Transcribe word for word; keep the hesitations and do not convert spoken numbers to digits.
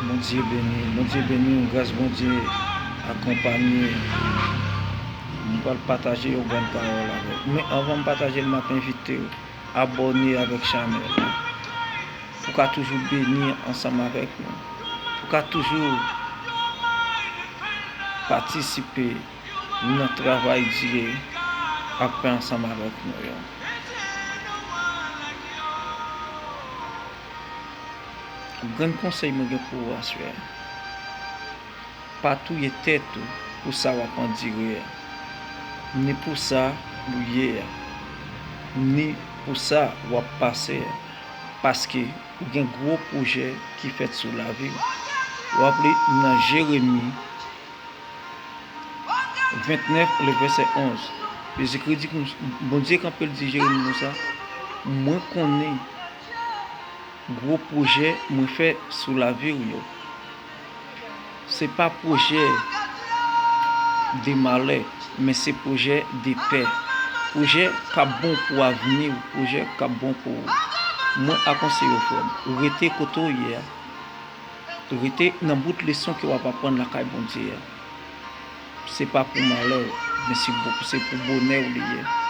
Bondye beni, Bondye beni w, gras Bondye akonpanye w. M pral pataje yon grenn pawòl avè w. Men anvan m pataje l, m ap envite w abòne avèk chanèl la pou w ka toujou beni ansanm avèk nou, pou w ka toujou patisipe nan travay Dye ap fè ansanm avèk nou yo. Grenn konsèy mwen gen pou ou aswè a, pa touye tèt ou pou sa w ap andire a, ni pou sa ou ye a, ni pou sa w ap pase a, paske ou gen gwo pwojè ki fèt sou lavi w. W ap li nan Jeremi ventnèf, le vèsè onz. Jezikri di, Bondye kanpe, l di Jeremi konsa, mwen konnen gwo pwojè mwen fè sou lavi w yo. Se pa pwojè de malè, men se pwojè de pè. Pwojè k ap bon pou avni w, pwojè k ap bon pou ou. Mwen akonseye w, frè m, rete kote w ye a. Rete nan bout leson ke w ap aprann lakay Bondye a. Se pa pou malè w, men se pou, se pou bonè w li ye.